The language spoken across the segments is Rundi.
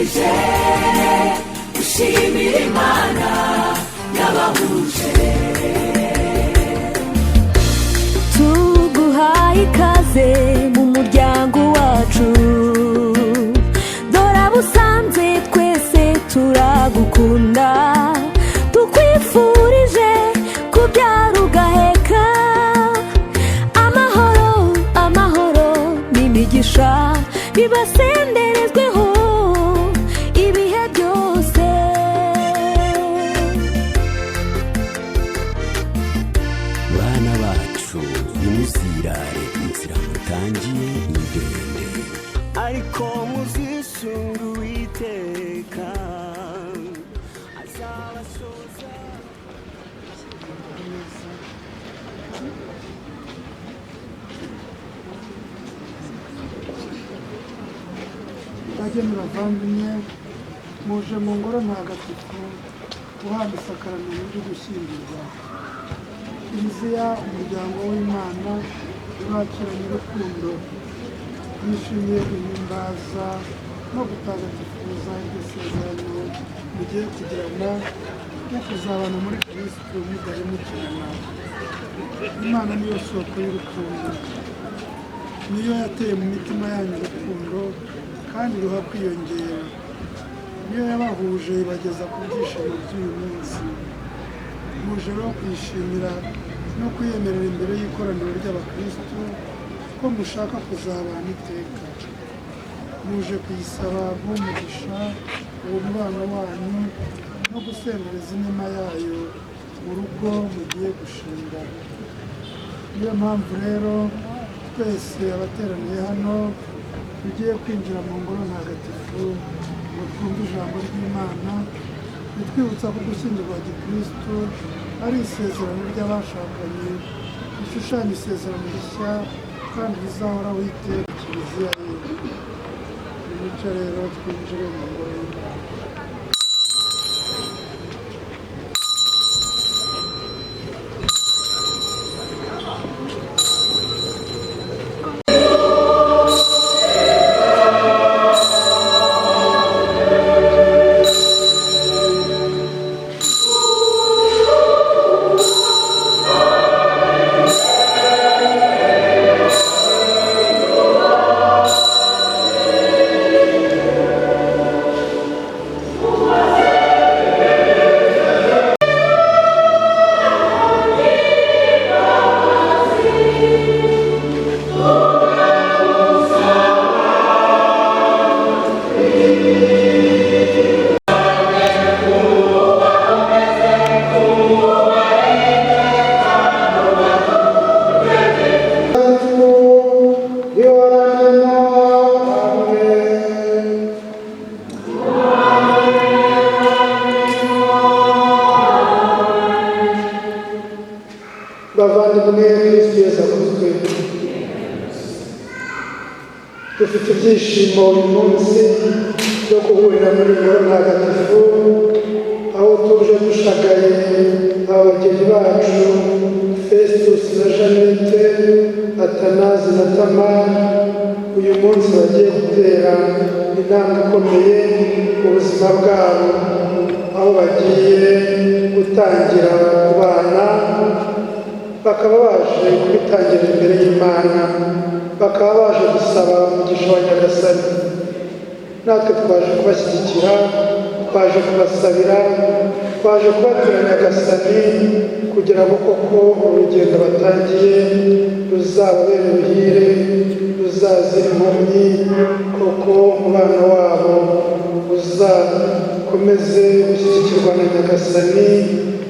Turangije gushimira Imana yabahuje. Tuguhaye ikaze mu muryango wacu. Dore abo usanze twese turagukunda. Tukwifurije kubyara ugaheka. Amahoro, amahoro n'imigisha bibasenderezweho ibihe byose. Bana bacu, ntimuzirare, inzira mutangiye ni ndende. Ariko muzisunga Uwiteka, azabasoza. Bageni bavandimwe, muje mu ngoro ntagatifu guhabwa isakaramentu ryo gushyingirwa. Kiliziya, umuryango w'Imana, ibakiranye urukundo. Yishimiye guhimbaza no gutagatifuza iryo sezerano mugiye kugirana no kuzabana muri Kristo mudahemukirana. Imana niyo soko y'urukundo, niyo yateye mu mitima yanyu urukundo kandi ruha kwiyongera, niyo yabahuje ibageza ku byishimo by'uyu munsi. Muje rero kuyishimira no kuyemerera imbere y'ikoraniro ry'abakristu ko mushaka kuzabana iteka. Muje kuyisaba nk'umugisha uwo mubano wanyu no gusendereza inema yayo mu rugo mugiye gushinga. Niyo mpamvu rero twese abateraniye hano tugiye kwinjira mu ngoro ntagatifu ngo twumve ijambo ry'Imana ritwibutsa ko gushyingirwa gikristu ari isezerano ry'abashakanye rishushanya isezerano rishya kandi rizahoraho iteka, Kiliziya ye. Nimucyo rero twinjire mu ngoro y'Imana. Bavandimwe, Kristu Yesu akuzwe. Dufite ibyishimo uyu munsi byo guhurira muri ngoro ntagatifu, aho tuje dushagaye abageni bacu Festus na Jeannette, Atanazi na Tamari. Uyu munsi bagiye gutera intambwe ikomeye mu buzima bwabo, aho bagiye gutangira kubana, bakaba baje kubitangira imbere y'Imana, bakaba baje gusaba umugisha wa Nyagasani. Natwe twaje kubashyigikira, twaje kubasabira, twaje kubatura Nyagasani kugira ngo koko urugendo batangiye ruzababere ruhire, ruzazira inkomyi, koko umubano wabo uzakomeze gushyigikirwa na Nyagasani,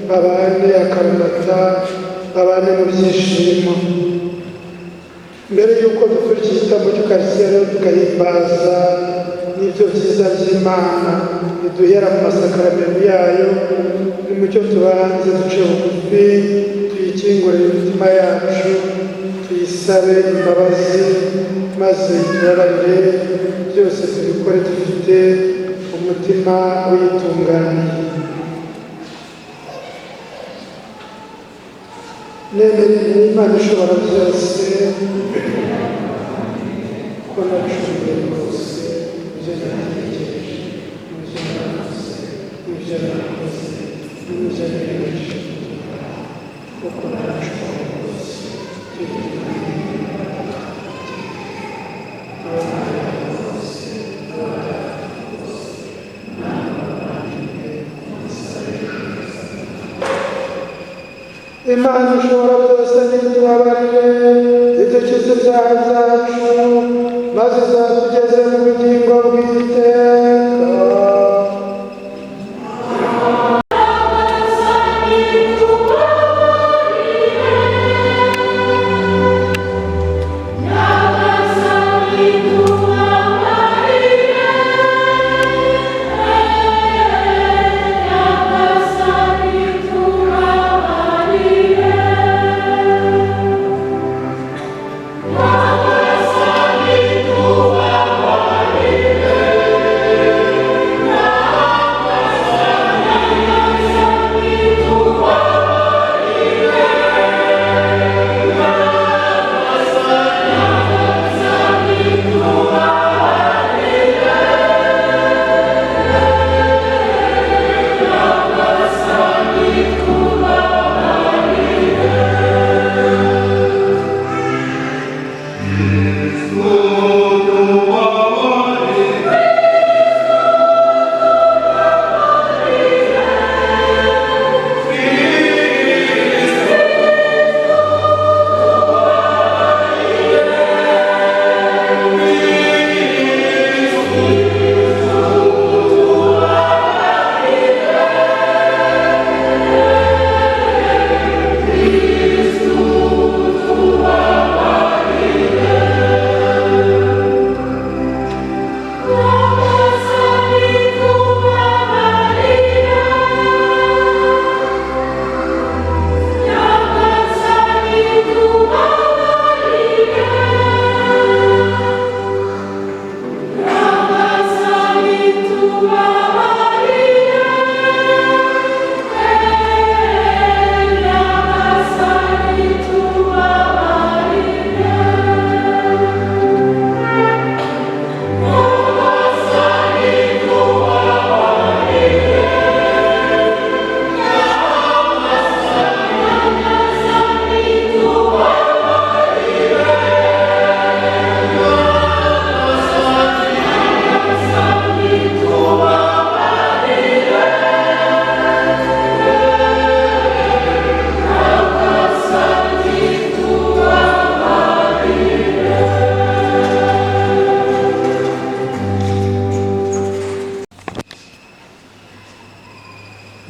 babane akaramata, babane mu byishimo. Mbere y'uko dukora iki gitambo cy'Ukarisitiya rero, tugahimbaza n'ibyo byiza by'Imana biduhera mu masakaramentu yayo, nimucyo tubanze duce bugufi, tuyikingurire imitima yacu, tuyisabe imbabazi maze tubabarire. Byose tubikore dufite umutima uyitunganiye. Nemere Imana ishobora byose ko nacumuye rwose ibyo natekereje. Ibyo nakoze n'ibyo niyemeje gukora, kuko naracumuye rwose. Imana ishobora byose nitubabarire, idukize ibyaha byacu, maze izatugeze mu bugingo bw'iteka.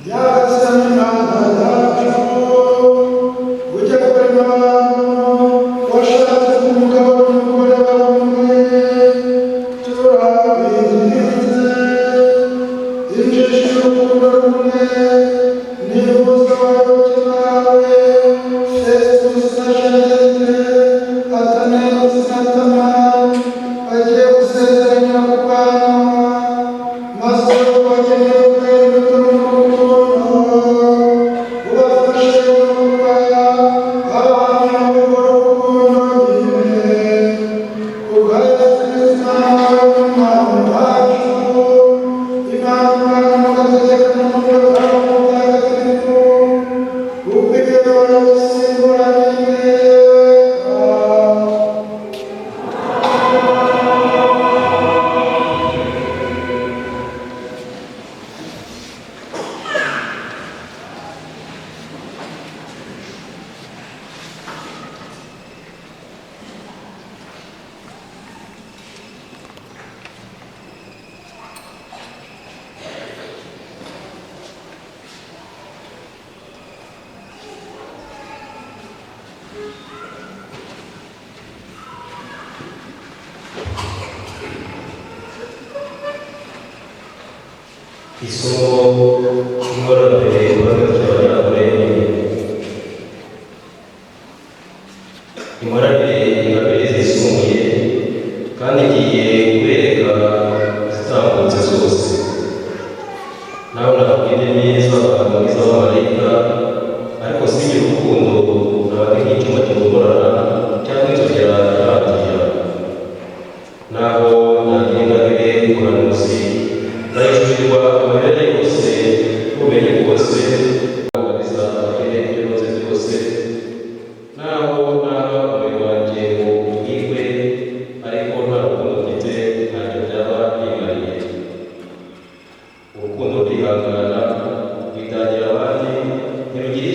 Nyagasani Mana yacu, ujya kurema abantu washatse ko umugabo n'umugore baba umwe, turabinginze. Injisha urukundo rumwe, nihuza abayoboke bawe, Festus na Jeannette, Athanase na Tamari, bagiye gusezeranya ku bwanwa, maze bagenewe imbuto n'urukundo, ubafashe kuba abahamya b'urwo rukundo nyine. Kubwa Yesu Kristo Umwami wacu, Imana mugategeka n'umwuka Mutagatifu, ukwiriye gusimbura n'iteka. Isomo ry'ingororabere rw'agakiranyaburenge inkoranire ingabire zisumbuye kandi igiye kubereka izitambutse zose. Nawe navuga indimi z'abantu n'iz'abamarayika, ariko singira urukundo, naba ndi nk'icyuma kigogorana cyangwa inzogera irangira. Naho nagira ingabire y'ubuhanuzi, nzahishurirwa amayobera yose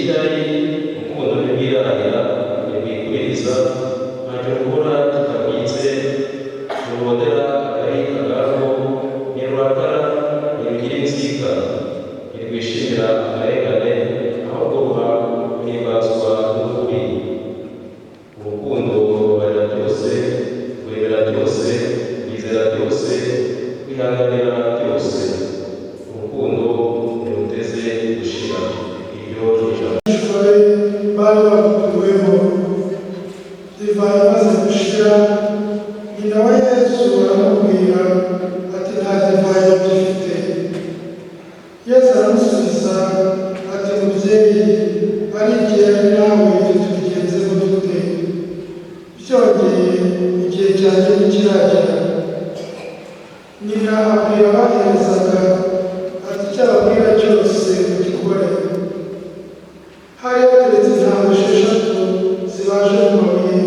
Ishyari, urukundo ntirwirarira, ntirwikubiriza, ntacyo rukora kitabwitse, ntirurondera akari akarwo, ntirurakara, ntirugira inzika, ntirwishimira akarengane, ahubwo ruhimbazwa n'ukuri. Urukundo rubabarira byose, rwemera byose, rwizera byose, rwihanganira byose. Urukundo ntiruteze gushira. Iryo ni ijambo. Abigishwa be bari bamukuwemo. Divayi imaze gushira, nyina wa Yesu aramubwira ati: "Nta divayi bagifite." Yesu aramusubiza ati: "Mubyeyi, ari igihe ari nawe tubigenzemo dute? Byongeye igihe cyanjye ntikiragera." Nyina abwira abaherezaga ati: "Icyo ababwira cyose mugikore." Hari hateretse intama 6 zibaje mu mabuye,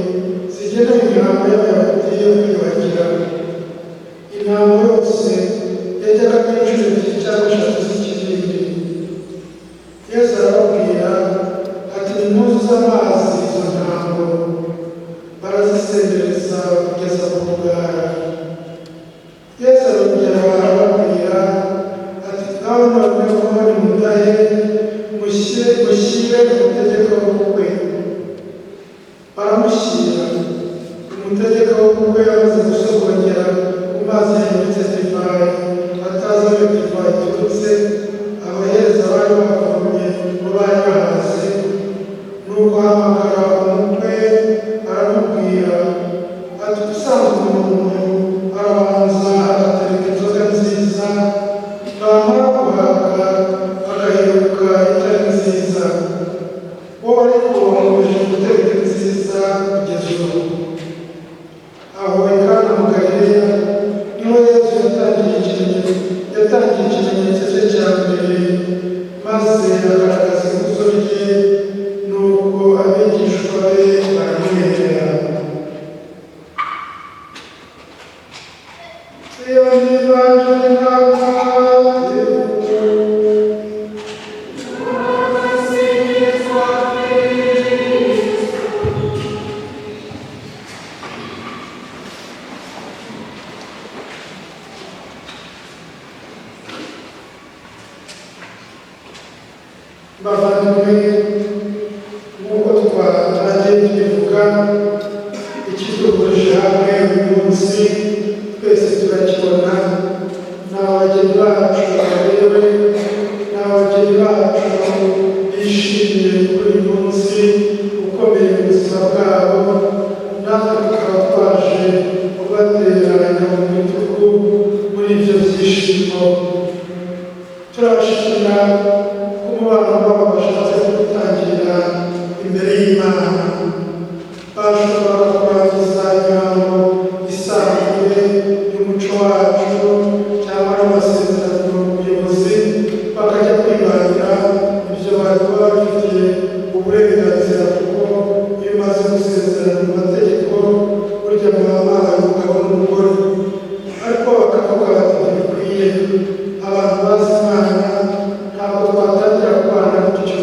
zigenewe imihango y'Abayahudi yo kwiyuhagira. Intama yose yajyagamo inshuro ebyiri cyangwa eshatu z'ikibindi. Yesu arababwira ati: "Nimwuzuze amazi izo ntango." Barazisendereza kugeza ku rugara. Yesu arongera arababwira ati: "Ngaho noneho nimudahe, mushyire umutegeka w'ubukwe." Baramushyira. Umutegeka w'ubukwe amaze gusogongera ku mazi yahindutse divayi, atazi aho iyo divayi iturutse, abahereza bari bavomye bo bari bahaze, nuko ahamagara umukwe aramubwira ati: "Ubusanzwe umuntu arabanza agatereka inzoga nziza, bamara guhaga agaheruka itari nziza. Wowe ariko wakomeje gutereka inziza kugeza ubu." Aho i Kana mu Galileya niho Yesu yatangiye ikimenyetso cye cya mbere, maze agaragaza ikuzo rye, nuko abigishwa be baramwemera. Iyo ni ivanjiri ntagatifu. Bavandimwe, nk'uko twatangiye tubivuga, ikiduhurije hamwe uyu munsi twese turakibona: ni abageni bacu baberewe, ni abageni bacu bishimiye kuri uyu munsi ukomeye mu buzima bwabo, natwe tukaba twaje kubateranya mu bitugu muri ibyo byishimo. Turabashimira ko umubano wabo bashatse kuwutangirira imbere y'Imana. Bashobora kurangiza imihango isanzwe y'umuco wacu cyangwa n'amasezerano mu buyobozi, bakajya kwibanira. Ibyo bari kuba babifitiye uburenganzira, kuko iyo umaze gusezerana mu mategeko, burya muba mwabaye umugabo n'umugore. Ariko bakavuga bati: "Ntibikwiye, abantu bazi Imana ntabwo twatangira kubana gutyo."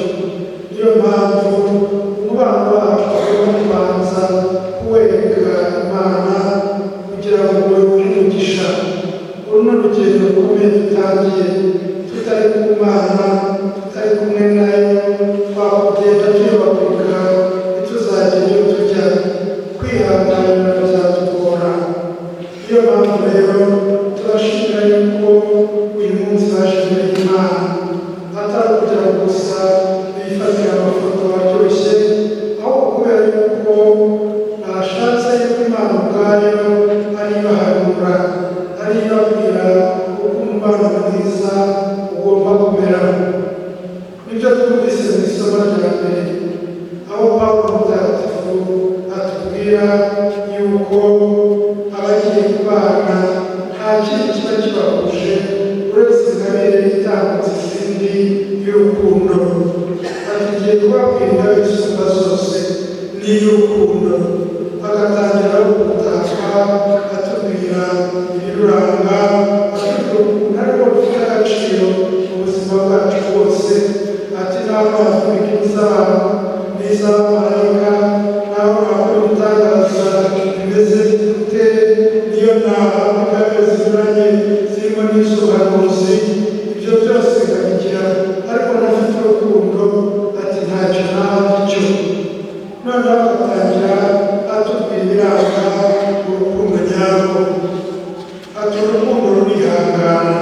Niyo mpamvu umubano wacu tugomba kubanza kuwereka Imana kugira ngo ube umugisha. Uru ni urugendo rukomeye dutangiye. Tutari ku Mana, tutari kumwe nayo, twakugenda tuyobagurika, ntituzagere iyo tujya, kwihanganira bizatugora. Niyo mpamvu rero turashimira yuko uyu munsi baje imbere y'Imana, atari ukugira ngo gusa bifatire amafoto aryoshye, ahubwo kubera yuko bashatse yuko Imana ubwayo ari ibahanura, ari ibabwira uko umubano mwiza ugomba kumera. Nibyo twumvise mu isomo rya mbere, aho Pawulo mutagatifu atubwira yuko abagiye kubana nta kindi kiba kibahuje uretse ingabire itambutse izindi y'urukundo. Ati: "Ngiye kubabwira ingabire isumba zose, ni iy'urukundo." Agatangira gutaka atubwira ibiruranga, atubwira ukuntu ariko rufite agaciro mu buzima bwacu bwose. Ati: "Naho navuga iz'abantu n'iz'abamarayika, naho nakora ibitangaza bimeze gute, niyo nahabwa ingabire zinyuranye zirimo n'iz'ubuhanuzi, ibyo byose bikabigira, ariko ntafite urukundo, ati ntacyo naba icyo. Noneho agatangira atubwira ibiranga urukundo nyarwo. Ati urukundo rurihangana.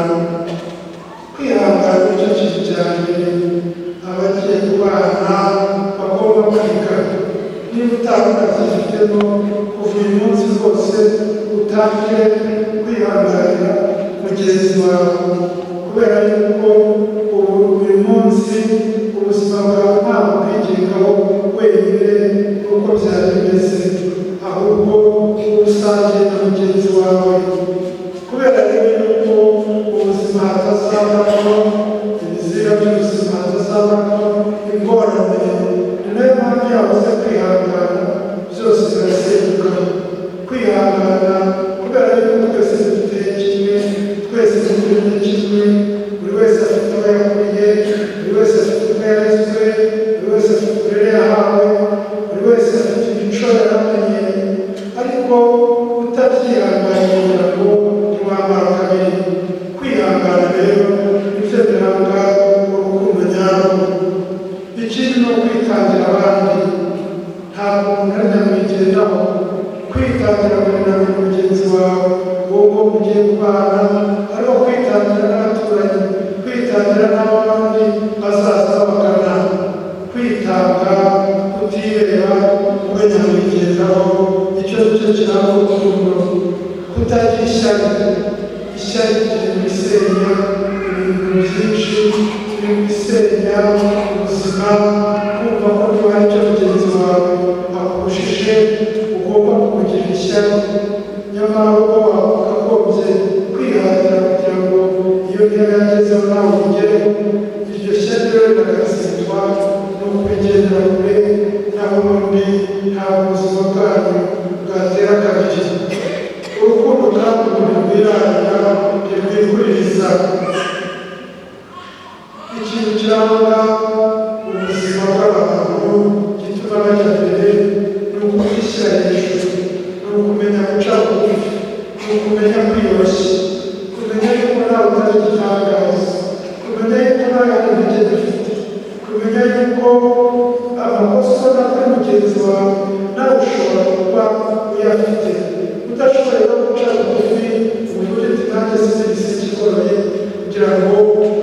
Kwihangana nicyo kintu cya mbere abagiye kubana bagomba kwiga. Niba utari unabyifitemo, kuva uyu munsi rwose utangire kwihanganira mugenzi wawe, kubera yuko ubu uyu munsi ubuzima bwawe ntabwo bwigengaho wenyine nk'uko byari bimeze, ahubwo ubusangiye na mugenzi wawe. Kubera rero yuko ubuzima hatazabamo ibiziga by'ubuzima, hatazabamo ingorane, ni nayo mpamvu yabuze kwihangana, byose birasenyuka. Kwihangana kubera yuko twese duteye kimwe, twese turemye kimwe, buri wese afite aho yakuriye, buri wese afite uko yarezwe, buri wese afite uburere yahawe, buri wese afite imico yaramenyereye. Ariko utabyihanganiye kugira ngo ntiwamara kabiri. Kwihangana rero nibyo biranga urukundo nyarwo. Ikindi ni ukwitangira abandi. Ntabwo umuntu ari nyamwigendaho. Kwitangira buri na buri mugenzi wawe, wowe mugiye kubana, ariko kwitangira n'abaturanyi, kwitangira n'abandi bazaza babagana, kwitanga, kutireba, ube nyamwigendaho, icyo ni cyo kiranga urukundo. Kutagira ishyari. Ishyari riri mu bisenya ibintu byinshi, riri mu bisenya ubuzima. Kumva ko niba hari icyo mugenzi wawe akubujije ugomba kumugirira ishyari, nyamara wowe wakagombye kwihatira kugira ngo iyo ntera yagezeho nawe ugereho. Iryo shyari rero riragatsindwa ni ukubigendera kure, naho ubundi ntabwo ubuzima bwanyu bwatera kabiri. Urukundo kandi ntirwirarira, ntirwikuririza. Ikintu kiranga ubuzima bw'abantu gituma bajya mbere ni ukwishyira hejuru, ni ukumenya guca bugufi, ni ukumenya kwiyoroshya, kumenya yuko nawe utari igitangaza, kumenya yuko nawe hari intege dufite, kumenya yuko amakosa nakora mugenzi wawe nawe ushobora kuba uyafite. Udashoboye no guca bugufi uvuge uti nanjye sinzi igiseke igoroye, kugira ngo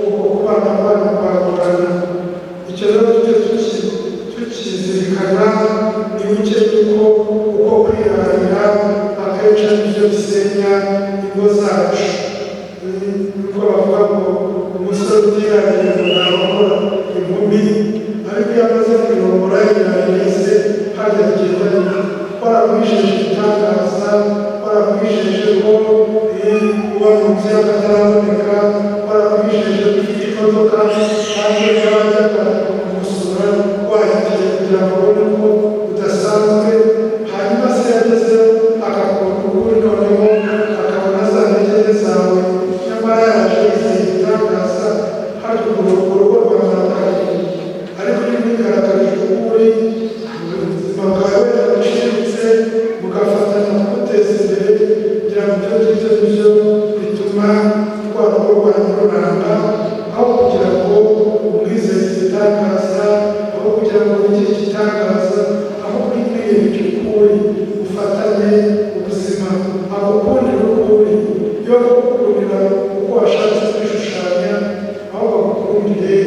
uko kubana kwanyu kwagorana. Icyo rero tujye tukizirikana, wibuke yuko uko kwihanira akenshi ari byo bisenya ingo zacu. Nuko bavuga ngo umusore utirarira ngo ntarongora inkumi, ariko iyo amaze kwirongora yiraririye, harya bigenda bite? Waramwijeje igitangaza, waramwijeje ko uba mu nzu y'akataraboneka, waramwijeje ko ufite imodoka, kandi yajyaga kumusura wahitiye kugira ngo abone ko udasanzwe. Hanyuma se yagezeyo akakubona ukuri, noneho akabona za ntege nke zawe, nyamara yaje yizeye igitangaza, harya urwo rugo rwamara kabiri. Ariko niba wigaragarije ukuri, ubuzima bwawe wenda buciriritse, mugafatanya kumuteza imbere, kugira ngo ibyo ngibyo nibyo bituma rwa rugo rwanyu ruramba, aho kugira ngo umwizeze igitangaza, aho kugira ngo wigire igitangaza, aho kwiyereka ukuri, ufatanye ubuzima, agukundira ukuri, yo kugukundira uko washatse kwishushanya, aho bagukundire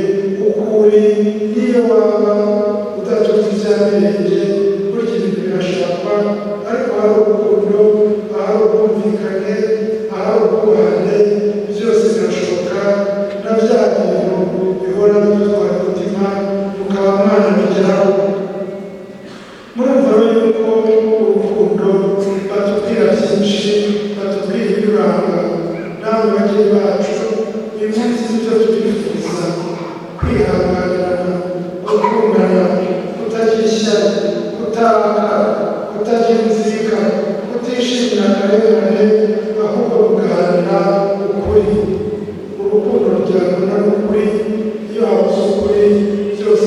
ukuri. Niyo waba udatunze ibya mirenge, burya ibintu birashakwa, ariko hari urukundo, ahari ubwumvikane, ahari ubwubahane, byose birashoboka. Na bya bintu bihora bidutwara umutima mukaba mwanabigeraho. Murumva rero yuko urukundo batubwira byinshi, batubwira ibiranga. Namwe bageni bacu, uyu munsi nibyo twifuza: kwihanganirana, gukundana, kutagira ishyari, kutarakara, kutagira inzika, kutishimira akarengane, ahubwo mugaharanira ukuri. Urukundo rujyana n'ukuri. Iyo habuze ukuri, byose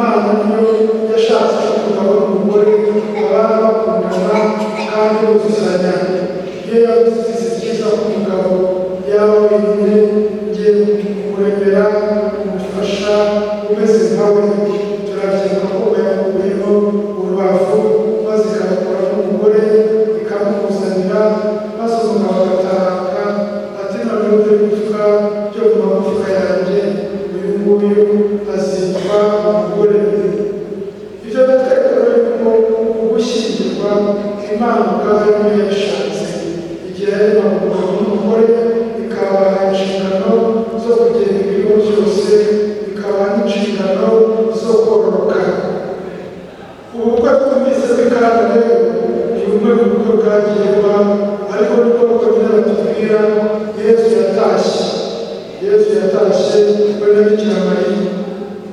Imana niyo yashatse ko umugabo n'umugore babana bakundana kandi buzuzanya. Iyo yavuze iti: "Si byiza ko umugabo yaba wenyine, ngiye kumuremera umufasha umeze nkawe." Turabyibuka ko yamukuyeho urubavu, maze ikamukuramo umugore, ikamumuzanira, maze umugabo agataka ati: "Noneho dore igufwa ryo mu magufwa yanjye, uyu nguyu azitwa umugore." Ibyo biratwereka rero yuko ugushyingirwa Imana ubwayo niyo yabishatse igihe yaremaga umugabo n'umugore, ikabaha inshingano zo kugenga ibigo byose, ikabaha n'inshingano zo kororoka. Ubu bukwe twumvise bw'i Kana rero ni bumwe mu bukwe bwagiye buba, ariko nibwo bukwe nyine batubwira Yesu yatashye. Yesu yatashye we na Bikira Mariya.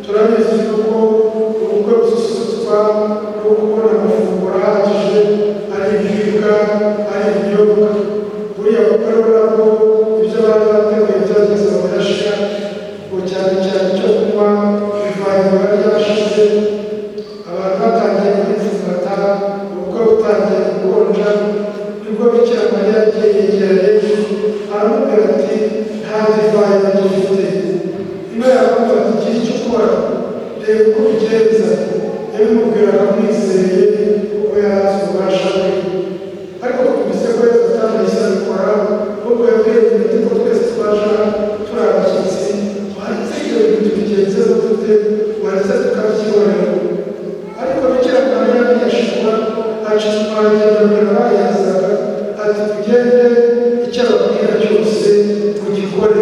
Turabizi yuko ubukwe bususurutswa no kubona amafunguro ahagije, ari ibiribwa, ari ibinyobwa. Buriya bukwe rero nabwo ibyo bari bateguye byageze aho birashira, ngo cyane cyane icyo kunywa, divayi biba ryashize. Abantu batangiye kwipfumbata, ubukwe butangiye gukonja, nibwo Bikira Mariya yagiye yegera Yesu, aramubwira ati: "Nta divayi bagifite." Ino yaramubwira ati: "Gira icyo ukora, reba uko ubigenza." Yabimubwiraga amwizeye, kuko yari azi ububasha bwe. Ariko twumvise ko Yesu atanahise abikora, ahubwo yabwiye nyina ati: "Ko twese twaje turi abashyitsi, waretse ibyo bintu tubigenzeho dute? Waretse tukabyihorera?" Ariko Bikira Mariya ntiyashobora, aca inyuma, aragenda abwira abayazaga ati: "Tugende, icyo ababwira cyose mugikore."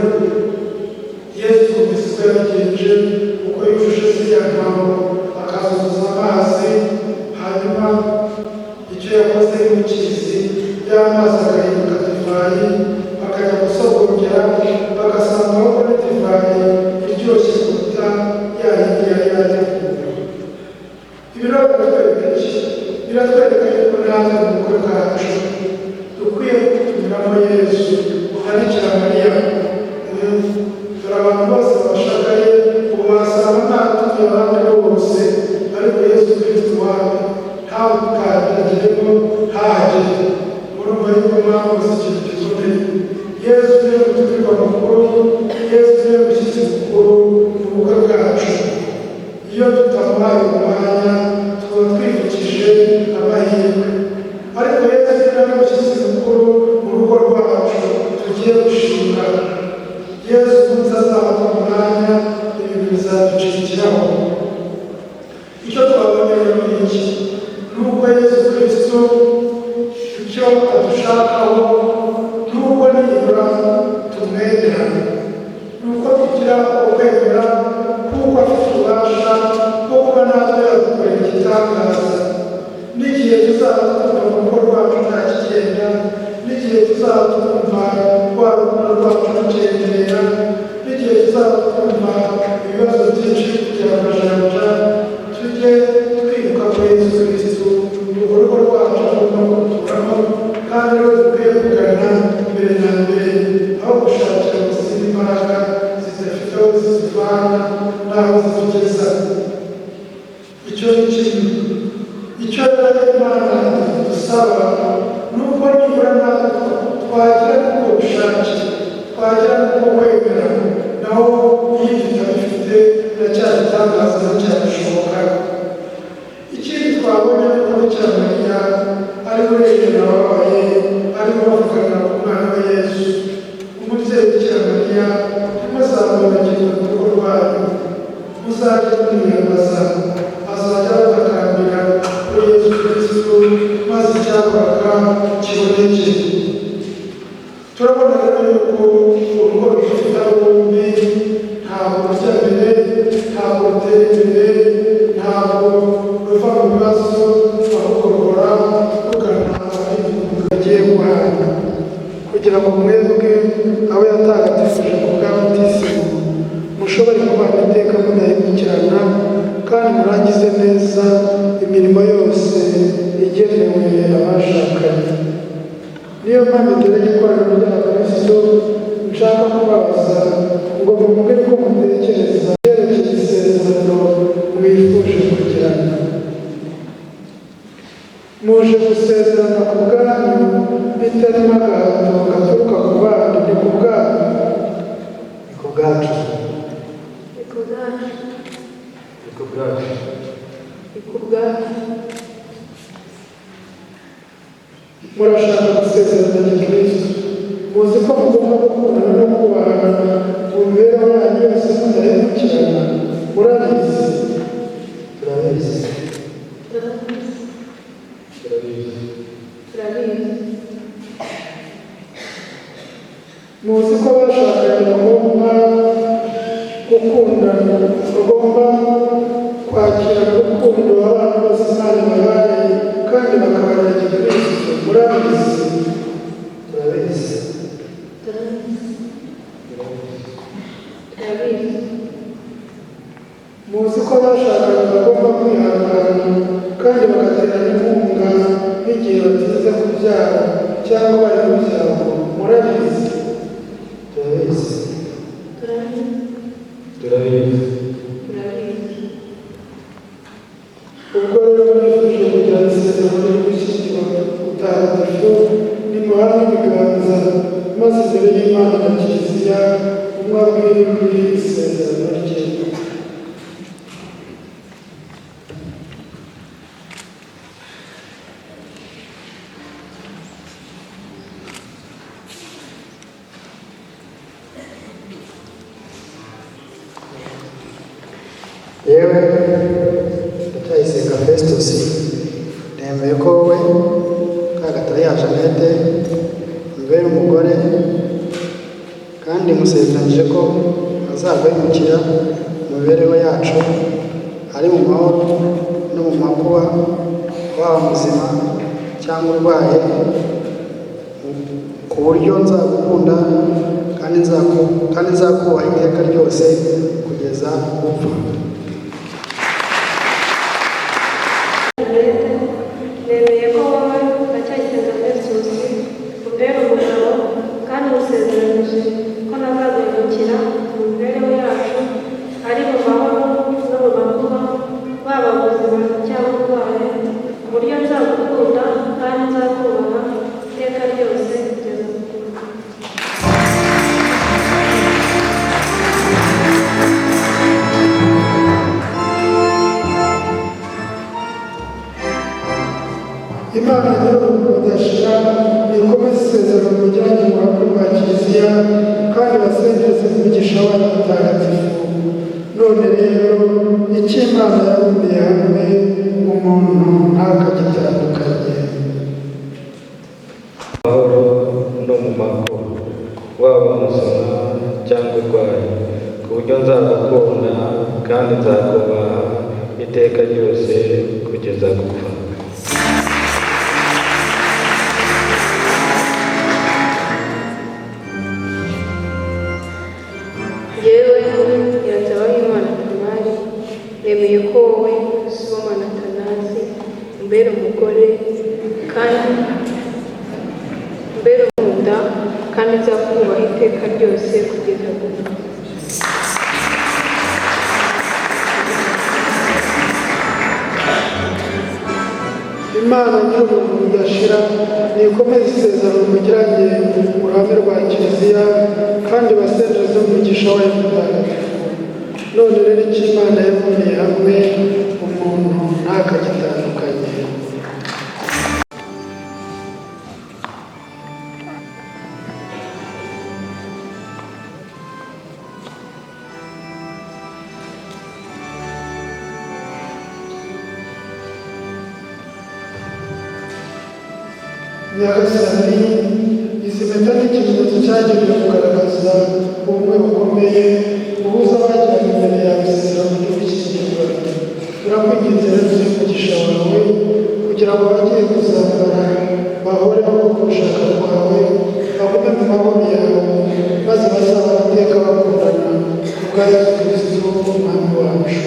Yesu twumvise uko yabigenje, uko yujuje ziriya ntango akazuzuza amazi, hanyuma icyo yakoze mukizi, y'amazi agahinduka divayi, bakajya gusogongera bagasanga ahubwo ni divayi iryoshye kuruta ya yindi yari yateguwe. Ibi rero biratwereka iki? Biratwereka yuko natwe mu bukwe bwacu dukwiye gutumiramo Yesu na Bikira Mariya. Dore abantu bose bashakaye ubu wasanga ntatumiye abandi bose, ariko Yesu Kristo wawe ntabukandagiremo, ntahagere. Murumva yuko mwakoze ikintu gikomeye. Yesu niwe mutumirwa mukuru, Yesu niwe mushyitsi mukuru mu bukwe bwacu. Iyo tutamuhaye umwanya tuba twivukije amahirwe. Ariko Yesu ni nawe mushyitsi mukuru mu rugo rwacu tugiye gushinga. Yesu umunsi azaba umwanya, ibintu bizaducikiraho. Icyo twabonye rero ni iki? Ni uko Yesu Kristo icyo adushakaho ni uko nibura tumwemera, ni uko tugira ukwemera, kuko afite ububasha bwo kuba natwe yadukorera igitangaza. N'igihe tuzaba twumva mu rugo rwacu nta kigenda, n'igihe tuzaba twumva rwa rukundo rwacu rukendera, n'igihe tuzaba twumva ibibazo byinshi kugira amajanja, tujye twibuka ko Yesu Kristo urwo rugo rwacu agomba kuruturamo, kandi rero dukwiye kugana mbere na mbere, aho gushakira mu zindi mbaraga zidafite aho zizivana n'aho zitugeza. Icyo ni kimwe. Icyo rero Imana idusaba ni uko nibura natwe twagira n'ubwo bushake, twagira n'ubwo kwemera. Naho iyo tutabifite, biracyagitangaza, nticyabishoboka. Ikindi twabonye ni uko Bikira Mariya ari urengera ababaye, arimo bavuganira ku mwana we Yesu. Umubyeyi Bikira Mariya ntimuzamwibagirwe mu rugo rwanyu, muzajye mwiyambaza, azajya abatakambira kuri Yesu Kristo, maze icyakoraga kiboneke. Turabona rero yuko urugo rufite abo bombi ntabwo rujya mbere, ntabwo rutera imbere, ntabwo ruva mu bibazo, ahubwo ruhora rugana agiye guhana, kugira ngo mwebwe abo yatagatifuje ku bwa batisimu mushobore kubana iteka mudahemukirana, kandi murangize neza imirimo yose igenewe abashakanye. Niyo mpamvu imbere y'ikoraniro ry'abakristo nshaka kubabaza ngo mvuge ko mutekereza byerekeye isezerano mwifuje. Muje gusezerana ku bwanyu bitarimo agahato gaturuka ku bandi, ni ku bwanyu? Ni ku bwacu. Ni ku bwacu. Ni ku bwacu. Ni ku bwacu. Murashaka gusezerana gikristo, muzi ko mugomba gukundana no kubahana mu mibereho yanyu yose mudahemukirana, murabizi? Turabizi. Turabizi. Turabizi. Turabizi. Muzi ko abashakanye bagomba gukundana, bagomba kwakirana urukundo abana bose Imana ibahaye kandi bakabarera gikristo, murabizi? Turabizi. Turabizi. Turabizi. Muzi ko abashakanye bagomba kwihangana kandi bagaterana inkunga n'igihe batinze kubyara cyangwa bari mu byago, murabizi? Turabizi. Turabizi. Turabizi. Turabizi. Ubwo rero mwifuje kugirana isezerano ryo gushyingirwa mutagatifu, nimuhane ibiganza maze imbere y'Imana na Kiliziya umwe abwire undi isezerano rye. Yewe Ndacyayisenga Festus, nemeye ko wowe Kagatare Jeannette umbera umugore, kandi musezeranyije ko ntazagahemukira mu mibereho yacu, ari mu mahoro no mu makuba, waba muzima cyangwa urwaye, ku buryo nzagukunda kandi nzakubaha iteka ryose kugeza gupfa. Nemeye ko wowe Ndacyayisenga Festus umbera umugabo, kandi musezeranyije ko ntazagahemukira mu mibereho yacu, ari mu mahoro no mu makuba, waba muzima cyangwa urwaye, ku buryo nzagukunda kandi nzakubaha iteka ryose kugeza gupfa. Imana nyir'ubuntu budashira nikomeze isezerano mugiranye mu ruhame rwa Kiliziya kandi basendereze umugisha wayo mutagatifu. None rero icyo Imana yabumbiye hamwe umuntu ntakagitandukanye. Mahoro no mu makuba, waba muzima cyangwa urwaye, ku buryo nzagukunda kandi nzakubaha iteka ryose kugeza gupfa. Yewe Nyiranzabahimana Tamari, nemeye ko wowe Sibomana Athanase umbera umugore kandi umbera umukunda kandi nzakubaha iteka ryose kugeza gupfa. Imana nyir'ubuntu budashira nikomeze isezerano mugiranye mu ruhame rwa Kiliziya kandi basendereze umugisha wayo mutagatifu. None rero icyo Imana yabumbiye hamwe umuntu ntakagitandukanye. Nyagasani, izi mpeta ni ikimenyetso cyagenewe kugaragaza ubumwe bukomeye buhuza abagiranye imbere yawe isezerano ryo gushyingirwa. Turakwinginze rero uduhe umugisha wawe kugira ngo abagiye kuzambara bahoreho ku gushaka kwawe, bagume mu mahoro yawe, maze bazabone iteka bakundana ku bwa Yesu Kristo Umwami wacu.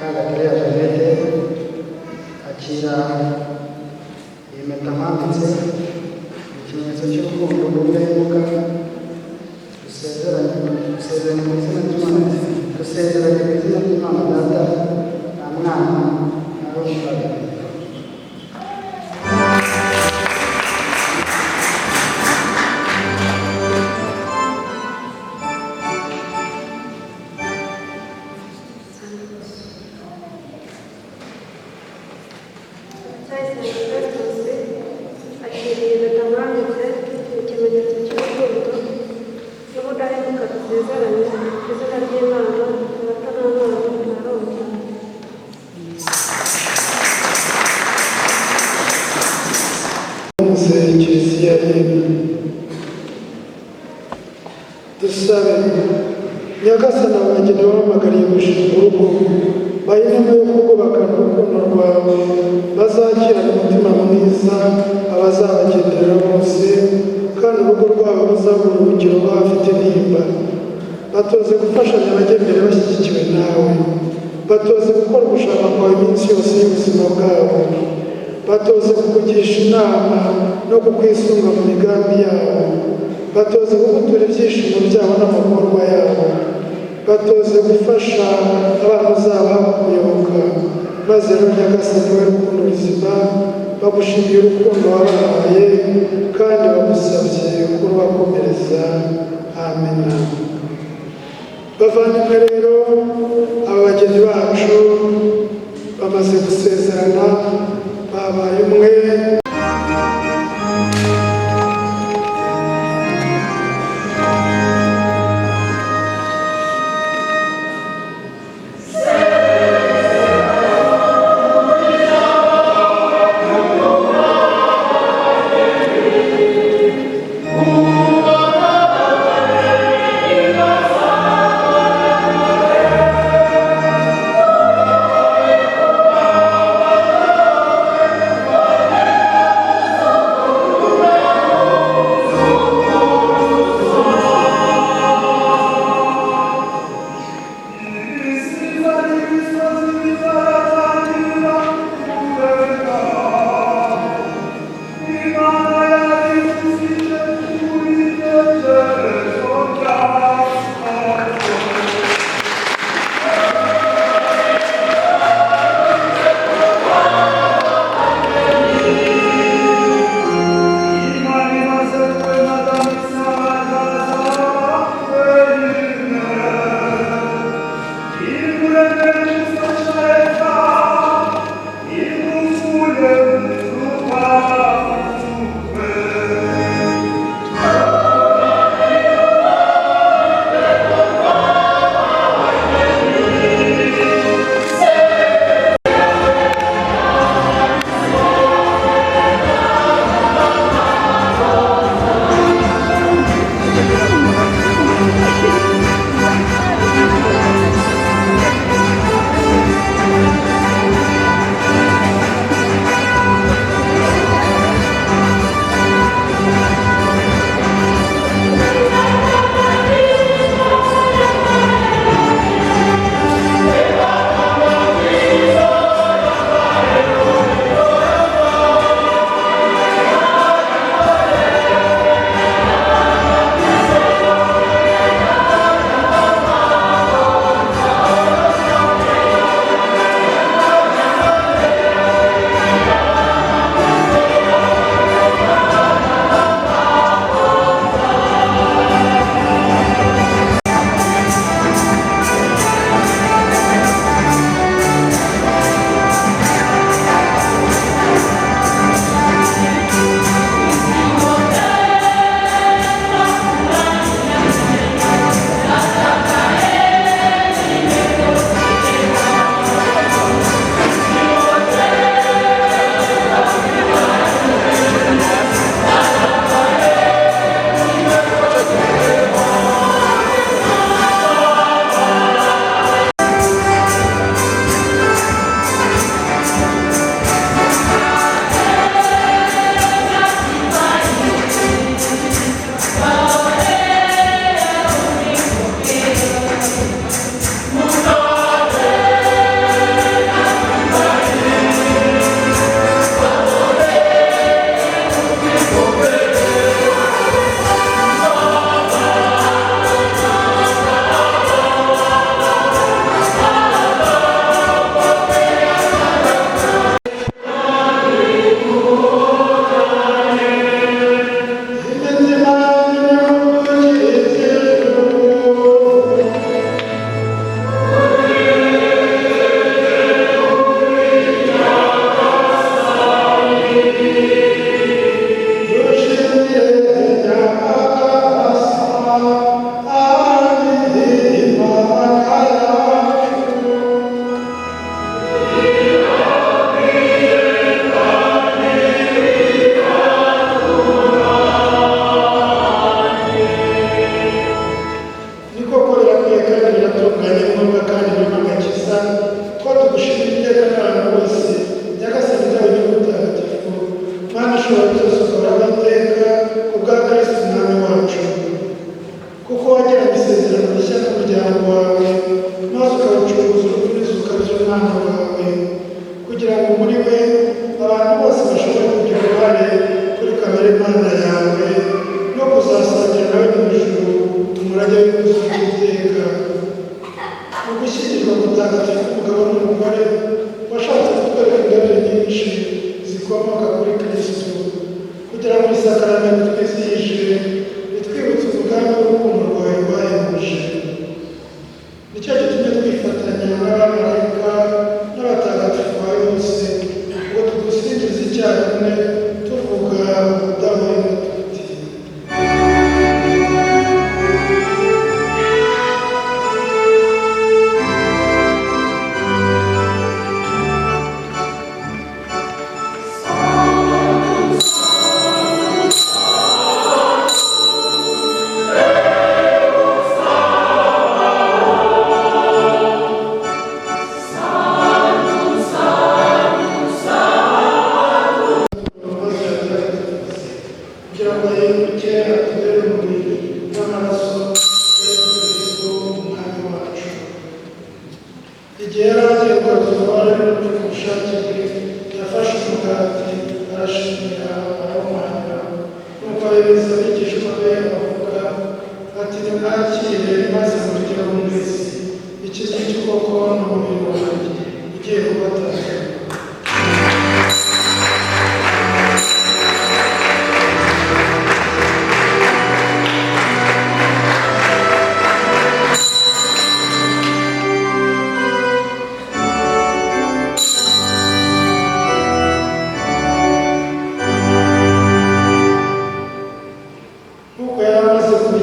Mukagatare Jeannette, akira iyi mpeta nkwambitse, ni ikimenyetso cy'urukundo n'ubudahemuka. Dusezeranye, dusezeranye mu izina ry'Imana, dusezeranye mu izina ry'Imana Data na Mwana na Roho Mutagatifu. Ndacyayisenga Festus akiriye impeta mwambitse, ni ikimenyetso cy'urukundo n'ubudahemuka. Dusezeranye mu izina ry'Imana Data na Mwana na Roho Mutagatifu. Muze Kiliziya ye. Dusabe. Nyagasani, abageni wahamagariye gushinga urugo, bahe inama yo kubakana urukundo rwawe, bazakirana umutima mwiza abazabagenderera bose, kandi urugo rwabo ruzaba uburuhukiro bw'abafite intimba. Batoze gufashanya bajya imbere bashyigikiwe nawe. Batoze gukora ugushaka kwawe iminsi yose y'ubuzima bwabo. Batoze kukugisha inama no kukwisunga mu migambi yabo. Batoze kugutura ibyishimo byabo n'amagorwa yabo. Batoze gufasha abana uzabaha kukuyoboka. Maze rero Nyagasani, we rukundo ruzima, bagushimiye urukundo wabahaye kandi bagusabye kurubakomereza. Amena. Bavandimwe rero, aba bageni bacu bamaze gusezerana, babaye umwe.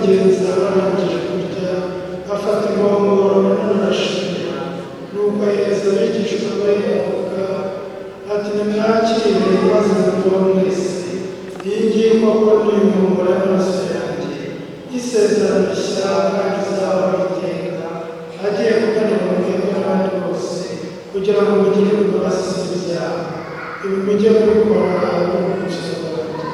abigenza barangije kurya, afata inkongoro nanone arashimira, nuko ahereza abigishwa be avuga ati: "Nimwakire maze munyweho mwese. Iyi ngiyi koko ni inkongoro y'amaraso yanjye y'isezerano rishya kandi izahoraho iteka, agiye kumeneka mwebwe n'abandi bose kugira ngo mugire imbabazi z'ibyaha. Ibi mujye mubikora n'urwibutso rwanjye."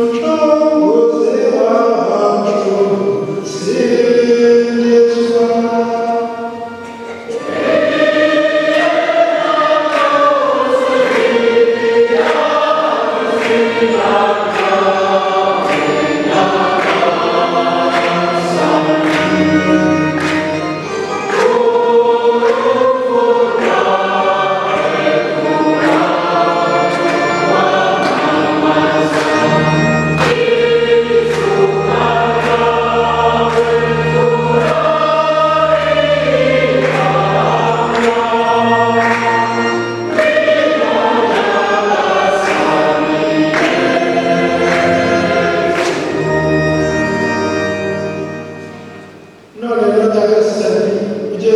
Mucunguzi wacu, singizwa. None rero Nyagasani, ujye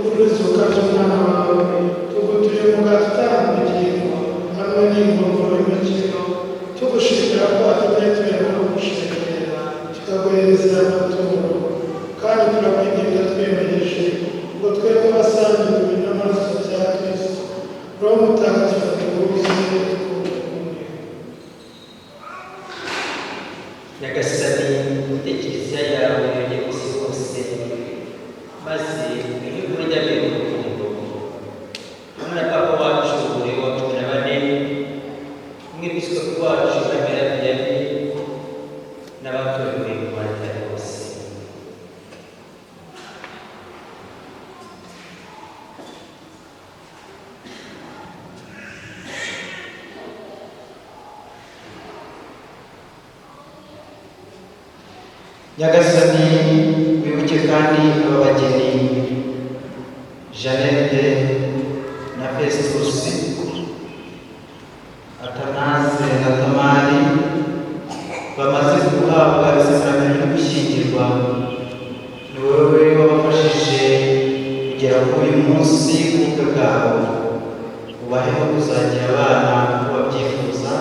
kuruzuka by'umwana wawe, tugutuye umugati utanga ubugingo hamwe n'inkongoro y'umukiro, tugushimira ko watumye tubera no kugushengerera tukaguhereza aya maturo. Kandi turakwinginga twiyohereje ngo twebwe abasangiye umubiri n'amaraso bya Kristo, Roho Mutagatifu atuhuze twunge ubumwe. Nyagasani, ute Kiliziya yawe yongeye ku isi hose, maze uyihe kurya urukundo, hamwe na Papa wacu Leo wa 14, umwepiskopi wacu Jean Vianney, n'abatorewe mu Rwanda bose. Nyagasani, wibuke kandi aba bageni Jeannette na Festus, Athanase na Tamari, bamaze guhabwa isezerano ryo gushyingirwa. Ni wowe wabafashije kugera kuri uyu munsi w'ubukwe bwabo. Ubahe no kuzagira abana uko babyifuza,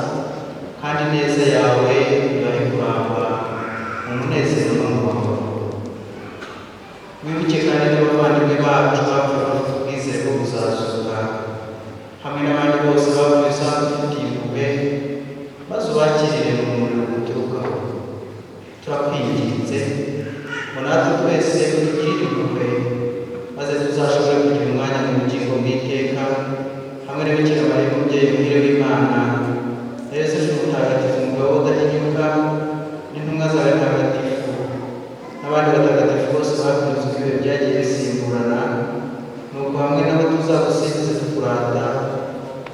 kandi ineza yawe ibahe kurangwa mu munezero no mu mahoro. Wibuke kandi n'abavandimwe bacu bapfuye bafite ubwizere bwo kuzazuka, hamwe n'abandi bose bapfuye usanzwe ufitiye impuhwe, maze ubakirire mu muriro guturukaho. Turakwinginze ngo natwe twese utugirire impuhwe, maze tuzashobore kugira umwanya mu bugingo bw'iteka hamwe na Bikira Mariya umubyeyi muhire w'Imana, na Yosefu Mutagatifu umugabo udahinyuka, n'intumwa zawe ntagatifu, n'abandi batagatifu bose bakunze uko ibihe byagiye bisimburana, nuko hamwe nabo tuzagusingize tukurata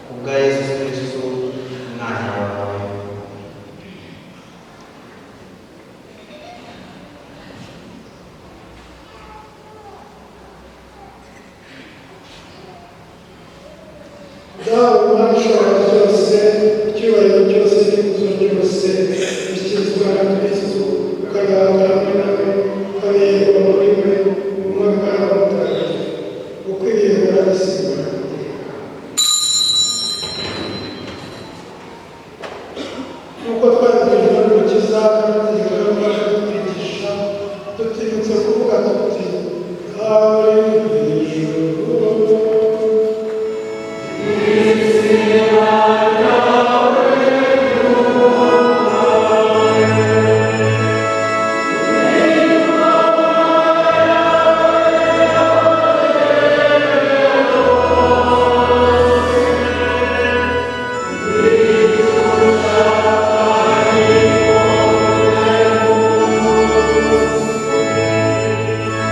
kubwa Yesu Kristo umwana wawe. Dawe Mana ishobora byose, icyubahiro cyose n'ikuzo ryose bishyikirizwa na Kristo, ukabihabwa hamwe nawe, ukabiherwa muri we, ubumwe bwa Roho Mutagatifu, uko ibihe bihora bisimburana iteka. Nk'uko twabibwirijwe n'Umukiza kandi tugategeka n'ubasha kutwigisha, dutinyutse kuvuga tuti: "Dawe uri mu ijuru, Thank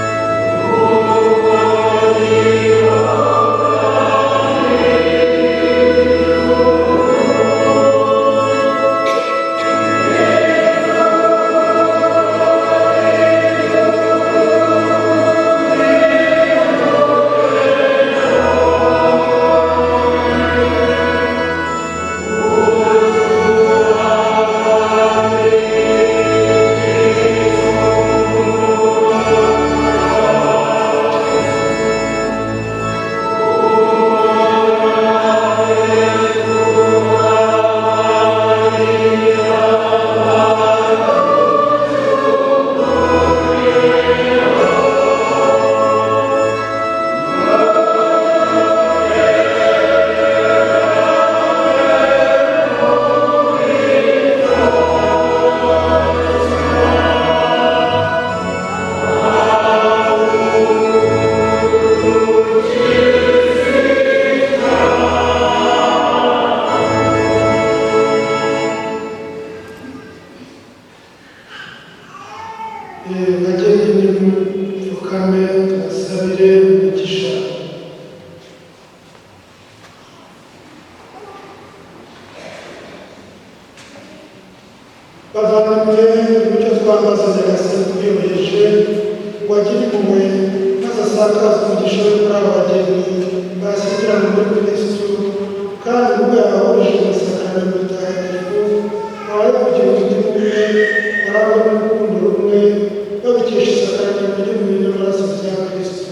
Bavandimwe, umucyo twambaza Nyagasani twiyoroheje ngo agire impuhwe maze asakaze umugisha we kuri aba bageni bashyingiranywe muri Kristu, kandi ubwo yabahurije mu isakaramentu ritagatifu, abahe kugira umutima umwe barangwa n'urukundo rumwe, babikesha isakaramentu ry'umubiri n'amaraso bya Kristu.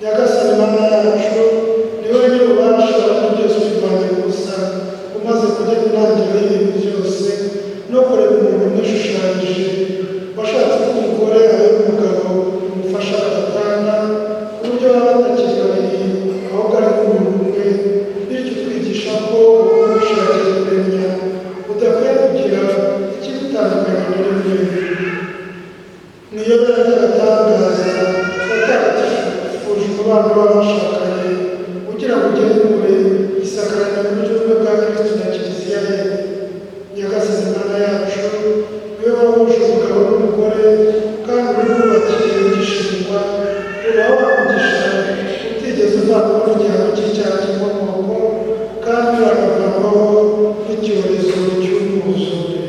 Nyagasani Mana yacu, ni wowe nyir'ububasha muri byose ubivanye ku busa, umaze kugena intangiriro y'ibintu byose no kurema umuntu umwishushanyije, washatse ko umugore abera umugabo umufasha badatana, ku buryo baba batakiri babiri ahubwo ari nk'umuntu umwe. Bityo twigisha ko ubumwe ushakiye kuremya budakwiye kugira ikibutandukanya na rimwe. Mu iyobera ry'agatangaza watagatifuje umubano w'abashakanye ugira ngo ugenure isakaramentu ry'ubumwe bwa Kristu na Kiliziya ye. Nyagasani Mana yacu, niwe wahuje umugabo n'umugore kandi urububakiye ugishingwa, uba wamugisha utigeze uvanwaho n'igihano cy'icyaha cy'inkomoko, kandi uranavanwaho n'icyorezo cy'umwuzure.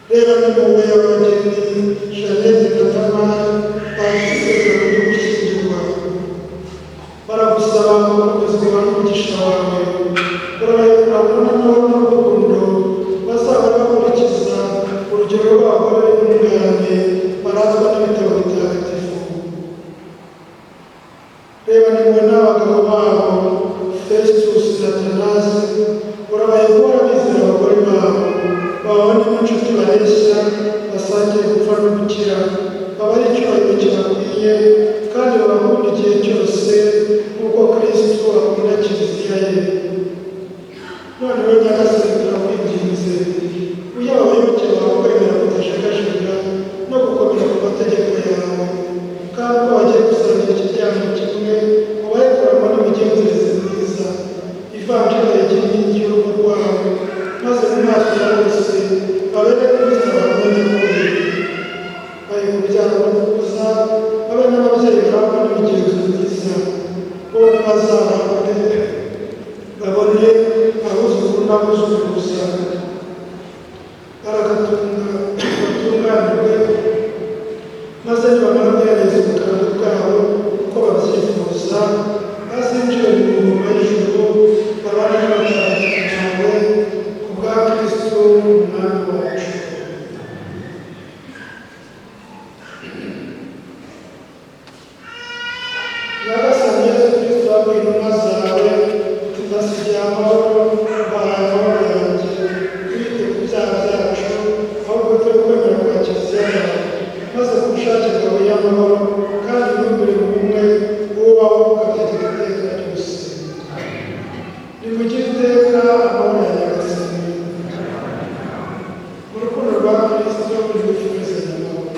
Reba n'impuhwe y'abageni Jeannette na Tamari bafite isezerano ryo gushyingirwa, baragusaba gukomezwa n'umugisha wawe, urabayobora n'amahoro n'urukundo, bazahora bakurikiza urugero rw'abagore b'intungane baratwa n'ibitabo bitagatifu. Reba n'impuhwe n'abagabo babo Festus na Thanasi, urabayobora bizera abagore babo, bababonemo inshuti bareshya basangiye gupfa no gukira, babahe icyubahiro kibakwiye kandi babakunda igihe cyose nk'uko Kristu akunda Kiliziya ye. None we Nyagasani turakwinginze, ujye abayoboke bawe kwemera kutajegajega no gukomera ku mategeko yawe, kandi uko bagiye gusangira ikiryamo kimwe ubahe kurangwa n'imigenzereze myiza, ivanjiri yagira inkingi y'urugo rwabo, maze mu maso ya bose babere Kristo abantu nyakuri. Bahe kubyara no gukuza, babe n'ababyeyi barangwa n'imigenzo myiza, bombi bazarangwe babone abuzukuru n'abuzukuruza, baragatunga batunganirwe, maze nibamara guhereza ubukambwe bwabo uko babyifuza, bazinjire mu ngoma y'ijuru babane n'abatagatifu bawe ku bwa Kristu Umwami wacu. Nyagasani Yezu Kristu, wabwiye intumwa zawe uti mbasigiye amahoro, mbahaye amahoro yanjye, ntiwite ku byaha byacu, ahubwo wite ku kwemera kwa Kiliziya yawe, maze ku bushake bwawe y'amahoro kandi ntumbere mu bumwe, ubaho ugategeka iteka ryose. Nimugire iteka amahoro ya Nyagasani. Mu rukundo rwa Kristo nimwifurizanye amahoro.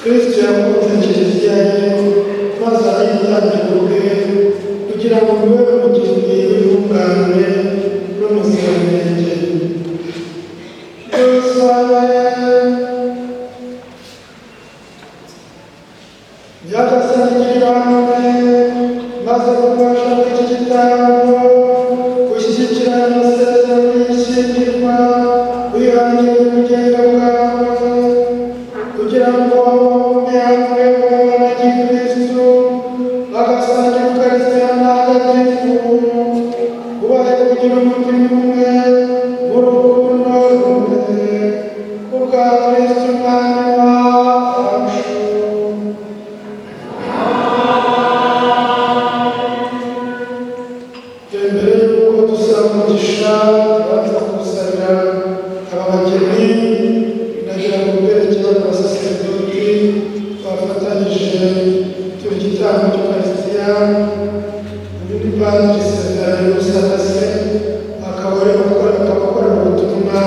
Kristo yakunze Kiliziya ye maze arayitangira ubwe kugira ngo mube umugeni w'intungane n'umuziranenge. Dusabe. Nyagasani nyir'ibambe, maze kubasha kw'iki gitambo gushyigikira amasezerano y'ishyingirwa wihangira ubugingo bwawe kugira ngo bombi hamwe babane gikristu bagasangira Ukarisitiya ntagatifu, ubahe kugira umutima umwe mu rukundo rumwe kubwa Kristu Umwami wacu. Mbere y'uko dusaba umugisha tubanza kuwusabira aba bageni, ndagira ngo mbereke bano basaseredoti bafatanyije turi igitambo cy'Ukarisitiya. Uyu ni Padiri Severin Usanase, akaba ari gukora akaba akorera ubutumwa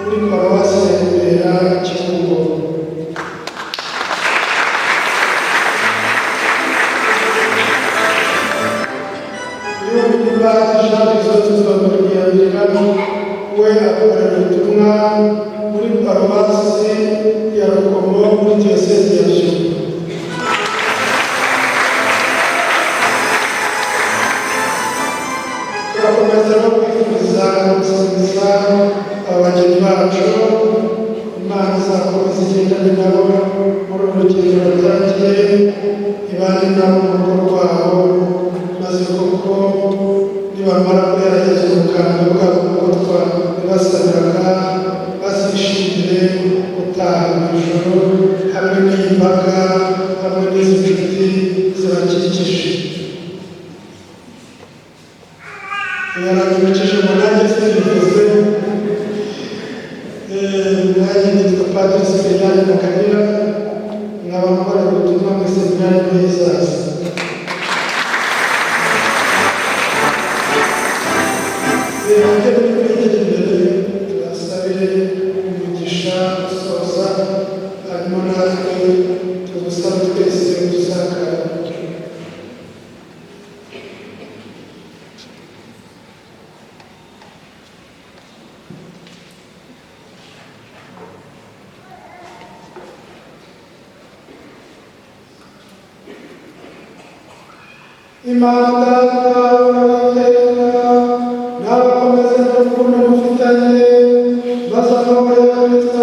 muri paruwasi ya Remera Kibungo. Uyu ni Padiri Jean Chrysostome Rwiyangira, we akorera ubutumwa muri paruwasi ya Rukomo muri diyosezi ya Byumba. Turakomeza no kwifuriza gusubiza abageni bacu, Imana izakomeza igendane nabo muri uru rugendo batangiye, ibane nabo mu rugo rwabo, maze koko nibamara kugerageza ubukambwe bwabo nk'uko twabibasabiraga, bazishimire gutaha mu ijuru hamwe n'iyi mbaga, hamwe n'izi nshuti zibakikije. Yaranyibukije ngo nanjye simbivuze, nanjye nitwa Padiri Sipiriyani Ntaganira, nkaba nkora ubutumwa mu iseminari nto y'izaza. Reka twigire imbere tubasabire umugisha usoza, hanyuma natwe tugusabe twese dusakara. Imana Data urawiteka n'abakomeze n'urukundo mufitanye, maze amahoro ya Kristo.